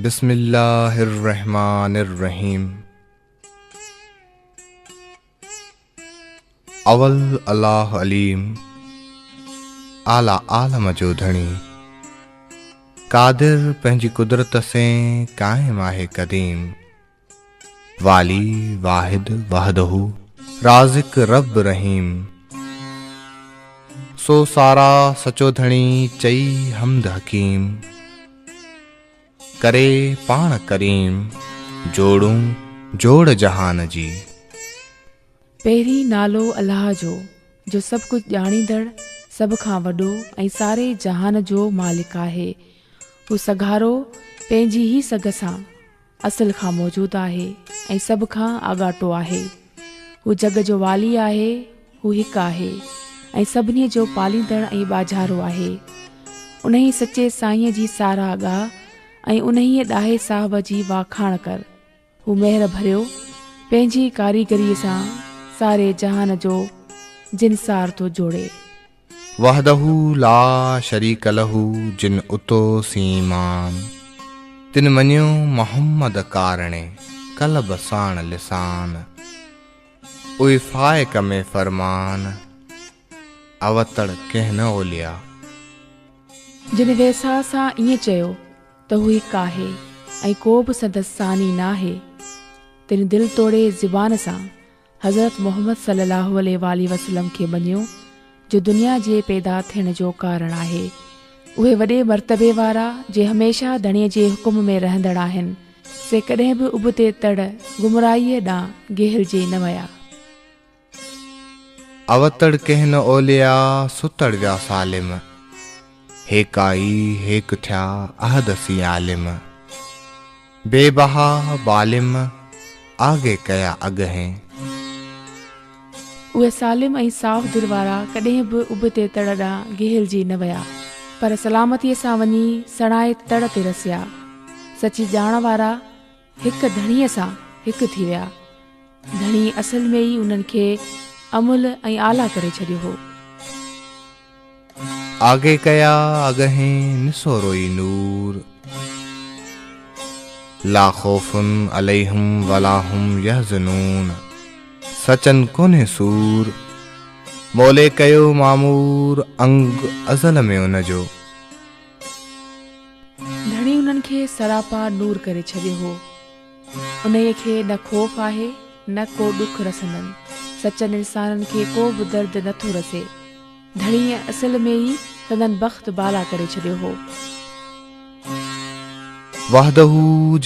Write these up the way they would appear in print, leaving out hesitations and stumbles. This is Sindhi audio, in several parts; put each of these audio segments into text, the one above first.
بسم الله الرحمٰن الرحيم اول الله عليم اعليٰ عالم جو ڌڻي قادر پنهنجي قدرت سين قائم آهي قديم والي واحد وحده رازق رب رحيم سو ساراهه سچو ڌڻي چئي حمد حڪيم ڪري پاڻ ڪريم جوڙون جوڙ جهان جي. پهرين نالو الله جو، جو سڀ ڪجهه ڄاڻيندڙ، سڀ کان وڏو ۽ ساري جهان جو مالڪ آهي. هو سگهارو پنهنجي ئي سگهه سان اصل کان موجود آهي ۽ سڀ کان آڳاٽو آهي. هو جڳ جو والي آهي، هو هڪ آهي ۽ سڀني جو پاليندڙ ۽ ٻاجهارو آهي. انهيء سچي سائينء جي ساراهه ڳاء ۽ انهيء ڏاهي صاحب جي واکاڻ ڪر. هو مهر ڀريو، پنهنجي ڪاريگريء سان ساري جهان جو جنسار ٿو جوڙي. وحده لا شريڪ له جن اتو سين ايمان، تن مڃيو محمد ڪارڻي قلب ساڻ لسان، اهي فائق ۾ فرمان، اوتڙ ڪنهن نه اوليا. جن ويساهه سان ائين چيو ته هو هڪ آهي ۽ ڪو به سندس ثاني ناهي، تن دل توڙي زبان سان حضرت محمد صلي الله عليه واٰله وسلم کي مڃيو جو دنيا جي پيدا ٿيڻ جو ڪارڻ آهي. اهي وڏي مرتبي وارا جي هميشه ڌڻيء جي حڪم ۾ رهندڙ آهن، سي ڪڏهن به ابتي تڙ، گمراهيء، ڏانهن گهيلجي نه ويا. اوتڙ ڪنهن نه اوليا، ستڙ ويا سالم. هيڪائي هيڪ ٿيا احد سين عالم. بي بها بالم، آگي ڪيا اڳهين. اهي سالم ۽ صاف دل وارا ڪڏهن به ابتي تڙ ڏانهن گهيلجي نه ويا، پر سلامتيء سان وڃي سڻائي تڙ تي رسيا. سچي ڄاڻ وارا هڪ ڌڻيء سان هڪ ٿي ويا. ڌڻي اصل ۾ ئي انهن کي املهه ۽ اعليٰ ڪري ڇڏيو هو. آگي ڪيا اڳهين نسورو ئي نور. لا خوف عليهم ولا هم يحزنون سچن ڪونهي سور. مولي ڪيو معمور انگ ازل ۾ ان جو. ڌڻي انهن کي سراپا نور ڪري ڇڏيو هو. انهيء کي نه خوف آهي نه ڪو ڏک رسندن. سچن انسانن کي ڪو به درد نه ٿو رسي. ڌڻيء اصل ۾ ئي سندن بخت بالا ڪري ڇڏيو هو. وحده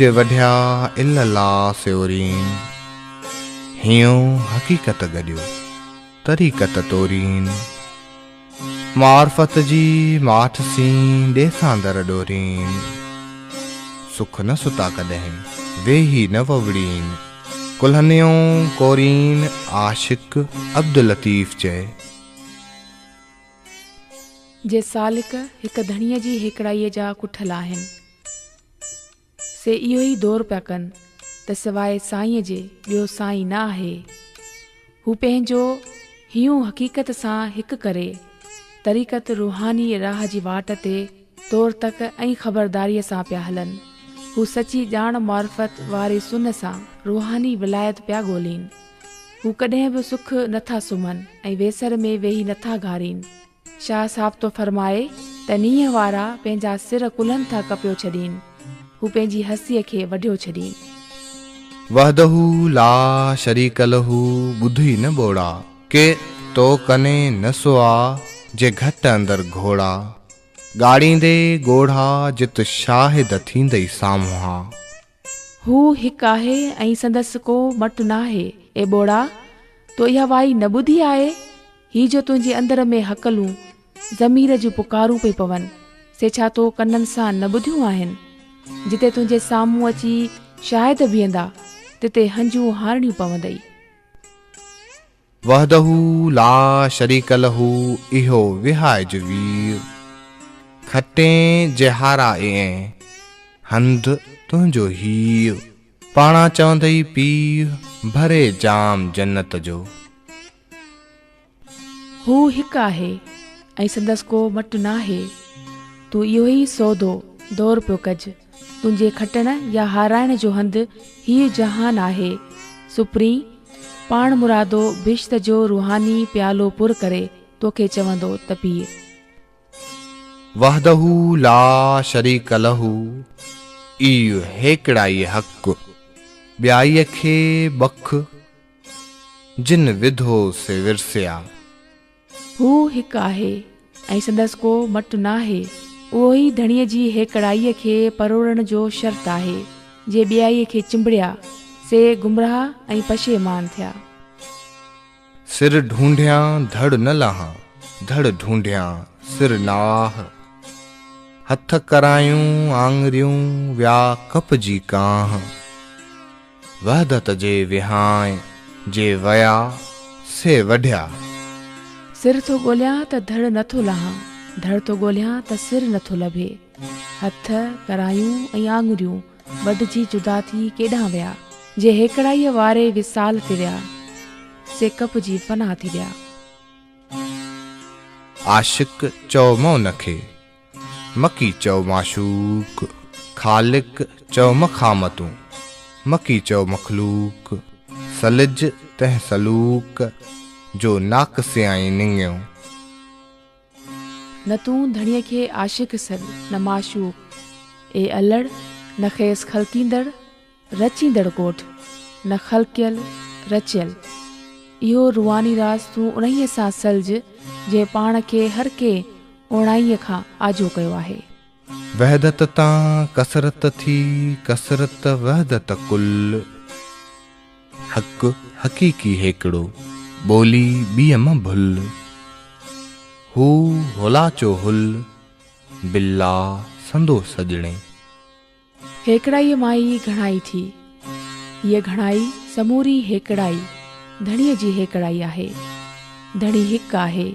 جي وڍيا الا الله سي اورين، هينئون حقيقت گڏيو طريقت تورين، معرفت جي ماٺ سين ڏيسان در ڏورين، سک نه ستا ڪڏهن ويهي نه ووڙين، ڪلهنيون ڪورين عاشق عبداللطيف چئي. جي سالڪ هڪ ڌڻيء جي هيڪڙائيء جا ڪٺل آهن، سي اهو ئي دور پيا ڪن ته سواء سائينء جي ٻيو سائين نه آهي. هو پنهنجو هينئون حقيقت سان هڪ ڪري، طريقت روحاني راهه جي واٽ تي تور تڪ ۽ خبرداريء سان پيا هلن. هو سچي ڄاڻ معرفت واري سن سان روحاني ولايت پيا ڳولين. هو ڪڏهن به سک نه ٿا سمهن ۽ ويسر ۾ ويهي نه ٿا گهارين. شاهه صاحب ٿو فرمائي ته نينهن وارا پنهنجا سر ڪلهن ٿا ڪپيو ڇڏين، هو پنهنجي هستيء کي وڍيو ڇڏين. وحده لا شريڪ له ٻڌ ئي نه ٻوڙا. ڪي تو ڪني نه سئا جي گهٽ اندر گهوڙا. ڳاڙيندي ڳوڙها جت شاهد ٿيندئي سامهان. هو هڪ آهي ۽ سندس ڪو مٽ ناهي. اي ٻوڙا! تو اها وائي نه ٻڌي آهي؟ هي جو تنهنجي اندر ۾ هڪلون، ضمير جون پڪارون پئي پون، سي ڇا تو ڪنن سان نه ٻڌيون آهن؟ جتي تنهنجي سامهون اچي شاهد بيهندا، تتي هنجون هارڻيون پوندئي. وحده لا شريڪ له اهو وهائج وير، کٽين جي هارائين هنڌ تنهنجو هيء، پاڻان چوندئي پيء ڀري جام جنت جو. هو هڪ آهي ۽ سندس ڪو مٽ ناهي، تون اهو ئي سودو دور پيو ڪج. تنهنجي کٽڻ يا هارائڻ جو هنڌ هيء جهان آهي. سپرين، پاڻمرادو بهشت جو روحاني پيالو پر ڪري توکي چوندو ته پيء. وحده لا شريڪ له، ايء هيڪڙائي حق، ٻيائيء کي ٻک، جن وڌو سي ورسيا. هو هڪ آهي ۽ سندس ڪو مٽ ناهي. اهو ئي ڌڻيء جي هيڪڙائيء کي پروڙڻ جو شرط آهي. جي ٻيائيء کي چنبڙيا، سي گمراهه ۽ پشيمان ٿيا. سر ڍونڍيان ڌڙ نه لهان، ڌڙ ڍونڍيان سر ناهه. هٿ ڪرايون آڱريون، ويا ڪپجي ڪانهه. وحدت جي وهانء جي ويا سي وڍيا. سر ٿو ڳوليان ته ڌڙ نه ٿو لهان، ڌڙ ٿو ڳوليان ته سر نه ٿو لڀي. هٿ، ڪرايون ۽ آڱريون وڍجي جدا ٿي ڪيڏانهن ويا. جي هيڪڙائيء واري وصال تي ويا، سي ڪپجي فنا ٿي ويا. عاشق چئو مؤن کي، مڪي چئو معشوق، خالق چئو مخامتون، مڪي چئو مخلوق، سلج تنهن سلوڪ، جو ناقصيائين نڱيو. نه تون ڌڻيء کي عاشق سڏ، نه معشوق، اي الڙ، نه کيس خلقيندڙ، رچيندڙ ڪوٺ، نه خلقيل، رچيل. اهو روحاني راز تون انهيء سان سلج، جنهن پاڻ کي هر ڪنهن اوڻائيء کان آجو ڪيو آهي. وحدت تان ڪثرت ٿي، ڪثرت وحدت ڪل. حق حقيقي هيڪڙو، ٻولي ٻيء م ڀل. هو هولاچو هل، بالله سندو سڄڻي. هيڪڙائيء مان ئي گهڻائي ٿي. هيء گهڻائي سموري هيڪڙائي، ڌڻيء جي هيڪڙائي آهي. ڌڻي هڪ آهي،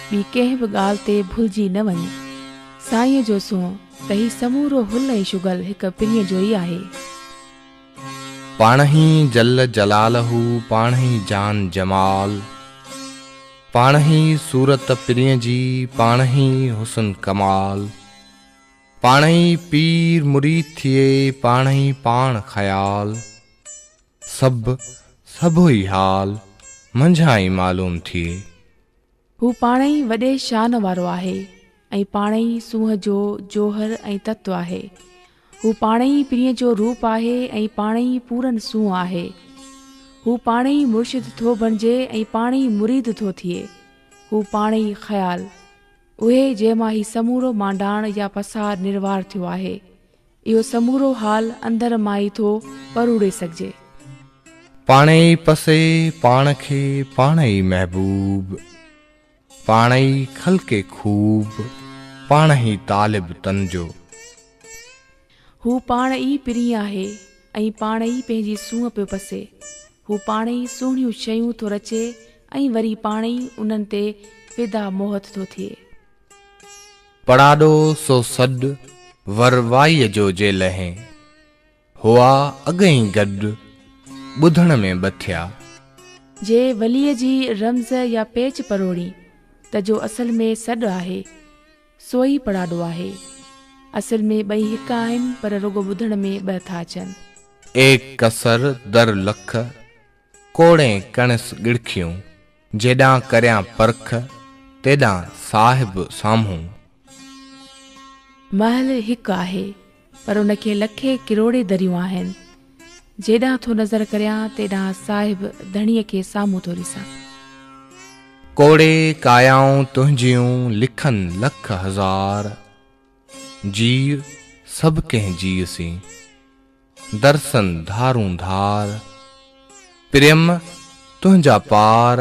ٻي ڪنهن به ڳالهه تي ڀلجي نه وڃ. سائينء جو سونهن ته هي سمورو هل ۽ شغل هڪ پرينء جو ئي آهي. پاڻهي جل جلاله پاڻهي جان جمال، پاڻهي صورت پرينء جي پاڻهي حسن ڪمال. پاڻهي پير مريد ٿئي، پاڻهي پاڻ خيال، سڀ سڀوئي حال، منجهان ئي معلوم ٿئي. هو پاڻهي وڏي شان وارو آهي ۽ پاڻهي سونهن جو جوهر ۽ تت آهي. هو پاڻهي پرينء جو روپ آهي ۽ پاڻهي پورن سونهن آهي. هو پاڻهي مرشد ٿو بڻجي ۽ پاڻهي مريد ٿو ٿئي. هو پاڻهي خيال. اهي جنهن مان هي سمورو مانڊاڻ يا پسار نروار ٿيو آهي. اهو سمورو حال اندر مان ئي ٿو پروڙي سگهجي. پاڻ ئي پسي پاڻ کي پاڻ ئي محبوب، پاڻ ئي خلقي خوب، پاڻ ئي طالب تن جو. هو پاڻ ئي پرين آهي ۽ پاڻ ئي پنهنجي سونهن پيو پسي. هو پاڻ ئي سهڻيون شيون ٿو رچي ۽ وري پاڻ ئي انهن تي فدا موهت ٿو ٿئي. پڙاڏو سو سڏ ور وائيء جو جي لهين، هئا اڳئين گڏ، ٻڌڻ ۾ ٻه ٿيا. جي وليء جي رمز يا پيچ پروڙين ته جو اصل ۾ سڏ آهي، سو ئي پڙاڏو آهي. اصل ۾ ٻئي هڪ آهن پر رڳو ٻڌڻ ۾ ٻه ٿا اچن. ايڪ ڪسر در لک، ڪوڙين ڪڻس ڳڙکيون، جيڏانهن ڪريان پرک، تيڏانهن صاحب سامهون. محل هڪ آهي پر ان کي لکين ڪروڙين دريون آهن. جيڏانهن ٿو نظر ڪريان تيڏانهن صاحب ڌڻيء کي سامهون ٿو ڏسان. ڪوڙي ڪايائون تنهنجيون لکن لک هزار، جيء سڀ ڪنهن جيء سين، درسن ڌارون ڌار، پريم تنهنجا پار،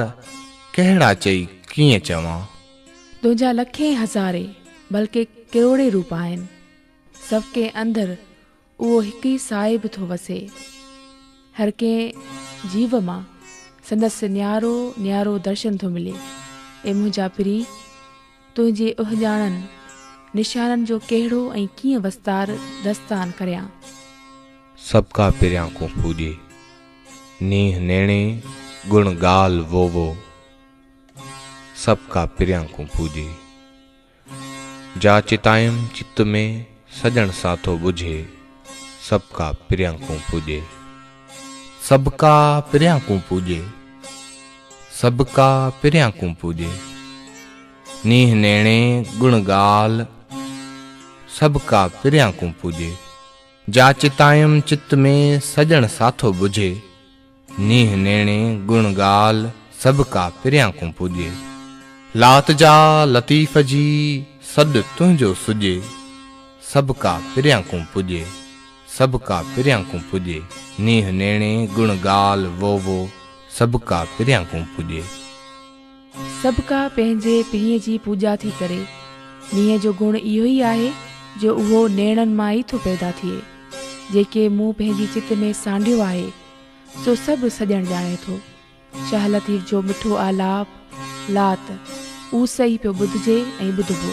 ڪهڙا چئي ڪيئن چوان. تنهنجا لکين هزارين بلڪه ڪروڙين روپ آهن، سڀ ڪنهن اندر اهو هڪ ئي صاحب ٿو وسي. هر ڪنهن جيو مان سندس نيارو نيارو درشن ٿو ملي. اي منهنجا پرين! تنهنجي اهڃاڻن، نشانن جو ڪهڙو ۽ ڪيئن وستار دستان ڪريان؟ سڀڪا پريان ڪون پوڄي، نينهن نيڻي گڻ ڳال ووئو. سڀڪا پريان ڪون پوڄي. جا چتايم چت ۾، سڄڻ سا ٿو ٻجهي. سڀڪا پريان ڪون پوڄي. سڀڪا پريان ڪون پوڄي. سڀڪا پريان ڪون پوڄي. نينهن نيڻي گڻ ڳالهه، سڀڪا پريان ڪون پوڄي. جا چتايم چت ۾، سڄڻ ساٿو ٻجهي. نينهن نيڻي گڻ ڳالهه، سڀڪا پريان ڪون پوڄي. لات جا لطيف جي، سڏ تنهنجو سڄي. سڀڪا پريان ڪون پوڄي. سڀڪا پريان ڪون پوڄي. نينهن نيڻي گڻ ڳالهه، وو وو، سڀڪا پريان ڪون پوڄي. سڀڪا پنهنجي پرينء جي پوڄا ٿي ڪري. نينهن جو گڻ اهو ئي آهي جو اهو نيڻن مان ئي ٿو پيدا ٿئي. جيڪي مون پنهنجي چت ۾ سانڍيو آهي، سو سڀ سڄڻ ڄاڻي ٿو. شاهه لطيف جو مٺو آلاپ، لات، اوس ئي پيو ٻڌجي ۽ ٻڌبو.